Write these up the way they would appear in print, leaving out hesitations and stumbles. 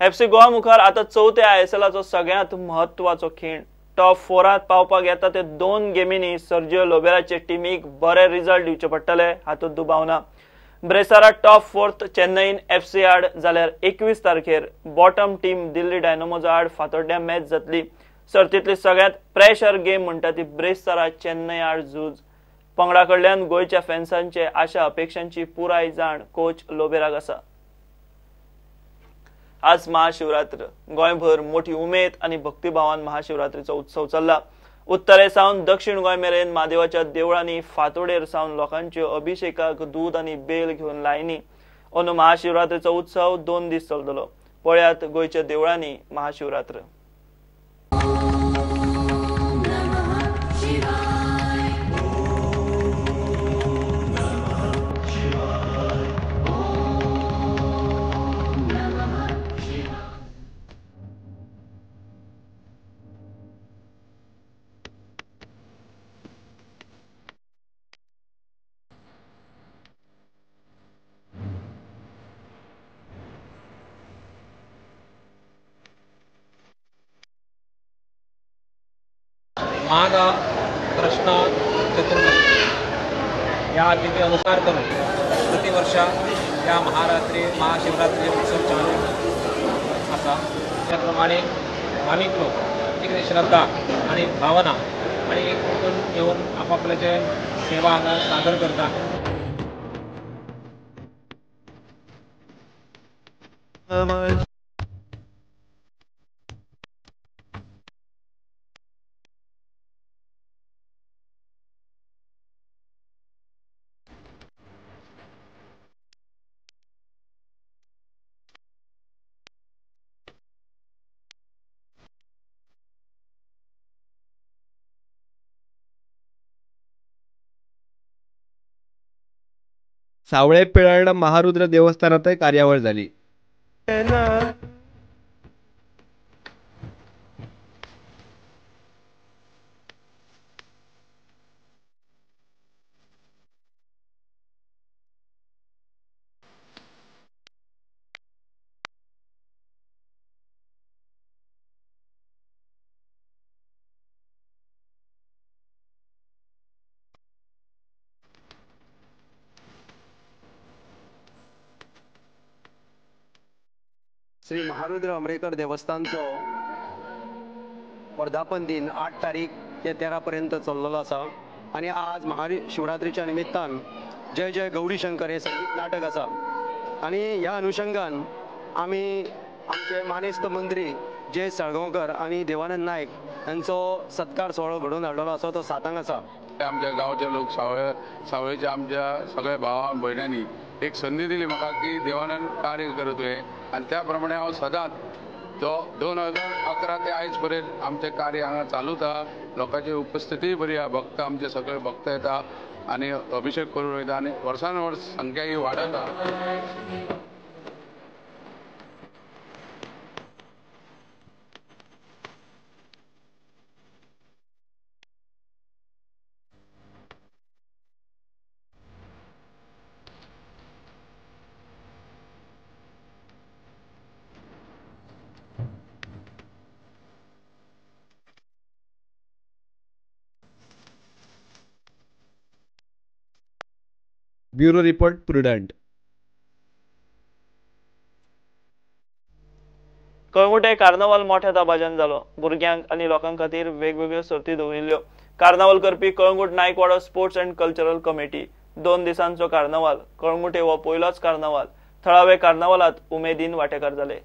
FC Goa मुखार आता चवथ्या आयएसएलाचो सगळ्यांत म्हत्वाचो खीण। टॉप 4 पावपाक येता ते 2 गेमींनी सर्जियो लोबेराचे टिमीक बरे रिजल्ट दिवचे पडटले हातूंत दुबाव ना। ब्रेसारा टॉप 4 चेन्नईन एफसी आड जाल्यार 21 तारखेर बॉटम टीम दिल्ली डायनामोजा आड फातोड्ड्या मॅच जातली। सर्तींतली सगळ्यांत प्रेशर गेम म्हणटा ती ब्रेस्तारा चेन्नई आड झूज। पंगडा कडल्यान गोंयच्या फॅन्सांचे आशा अपेक्षांची पुराय जाण कोच लोबेराक आसा। आज महाशिवरात्र। गोंयभर मोठी उमेद आनी भक्तिभावान महाशिवरात्रीचो उत्सव चल्ला। उत्तरे सावन दक्षिण गोंय मेरेन म्हादेवाच्या देवळांनी फातोडेर सावन लोकांच्यो अभिषेकाक दूद आनी बेल घेवन लायनी। अंदू महाशिवरात्रीचो उत्सव 2 दीस चलतलो। पळयात गोंयच्या देवळांनी महाशिवरात्र। माघ कृष्ण चतुर्दशी या तिथी अनुसार करून प्रतिवर्षा या महारात्री महाशिवरात्री उत्सव चालू आसा। त्याप्रमाणे भाविक लोक एक श्रद्धा आणि भावना आणि एक येऊन आपापल्याचे सेवा हांगा सादर करता। सावळे पिळर्ण महारुद्र देवस्थानातही कार्यावळ झाली। श्री महारुद्र अमरेकर देवस्थानचो वर्धापन दिन 8 तारीख ते 13 पर्यंत चल्लेलो आसा आनी आज महाशिवरात्रीच्या निमित्तान जय जय गौरी शंकर हे संगीत नाटक आसा आनी ह्या अनुशंगान आमी आमचे मानेस्त मंत्री जय साळगांवकर आनी देवानंद नायक हांचो सत्कार सुवाळो घडोवन हाडलेलो आसा, तो 7 आसा। आमच्या गांवचे लोक सावळेच्या आमच्या सगळ्या भावा भयणांनी एक संदी दिली म्हाका की देवानंद कार्य करत तुवें आनी त्या प्रमाणे हांव सदांच तो 2011 ते आयज पर्यंत आमचें कार्य हांगा चालूच आहा। लोकांची उपस्थितीय बरी आहा, भक्त आमचे सगळे भक्त येता आनी अभिषेक करून वयता आनी वर्सान वर्स संख्या ही वाडत आहा। Bureau report, Prudent. Calangute carnival मोठ्या दबाज्यान जालो। भुरग्यांक आनी लोकां खातीर वेगवेगळ्यो सर्ती दवरिल्ल्यो। कार्नावाल करपी Calangute Naikwado sports and cultural committee. 2 दिसांचो कार्नावाल। कळंगूटे हो पयलोच कार्नावाल। थळावे कार्नावालात उमेदीन वांटेकार जाले।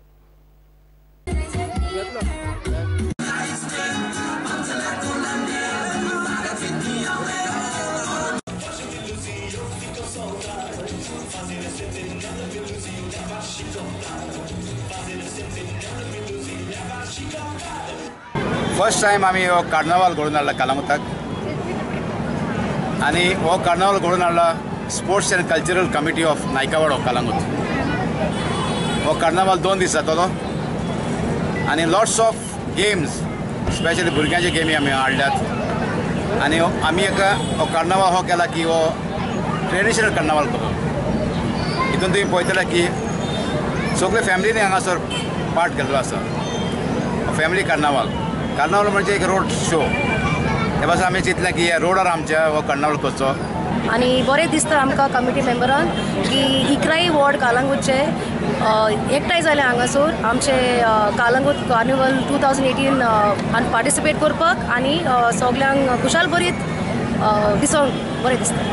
फर्स्ट टायम आमी हो कार्नावाल घडोवन हाडला कलंगूटाक आनी हो कार्नावाल घडोवन हाडला sports and cultural committee of Naikwado Calangute. हो कार्नावाल 2 दीस जातलो आनी लॉट्स ऑफ गेम्स, स्पेशली भुरग्यांचे गेमी आमी हाडल्यात आनी आमी एक हो कार्नावाल हो केला की हो ट्रेडिशनल कार्नावाल करो। हितून तुमी पळयतले की सगळे फॅमिलीनी हांगासर पार्ट केल्लो आसा. फॅमिली कार्नावाल, कार्नावाल म्हणजे एक रोड शो. हे पासून आमी चिंतलें की ह्या रोडार आमच्या हो कार्नावाल करचो. आनी बरें दिसता आमकां कमिटी मेंबरांक की 11 वॉर्ड कालंगूटचे एकठांय जाले हांगासर आमचे कालंगूट कार्निवल 2018 आनी पार्टिसिपेट करपाक आनी सगल्यांक खुशाल बरीत दिसोंक बरें दिसता.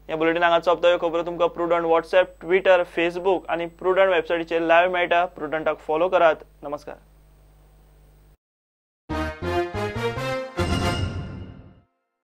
ह्या बुलेटीन हांगा सोंपता. ह्यो खबरो तुमकां प्रुडंट वॉट्सएप, ट्विटर, फेसबूक आनी प्रुडंट वेबसायटीचेर लायव्ह मेळटा. प्रुडंटाक फॉलो करात. नमस्कार.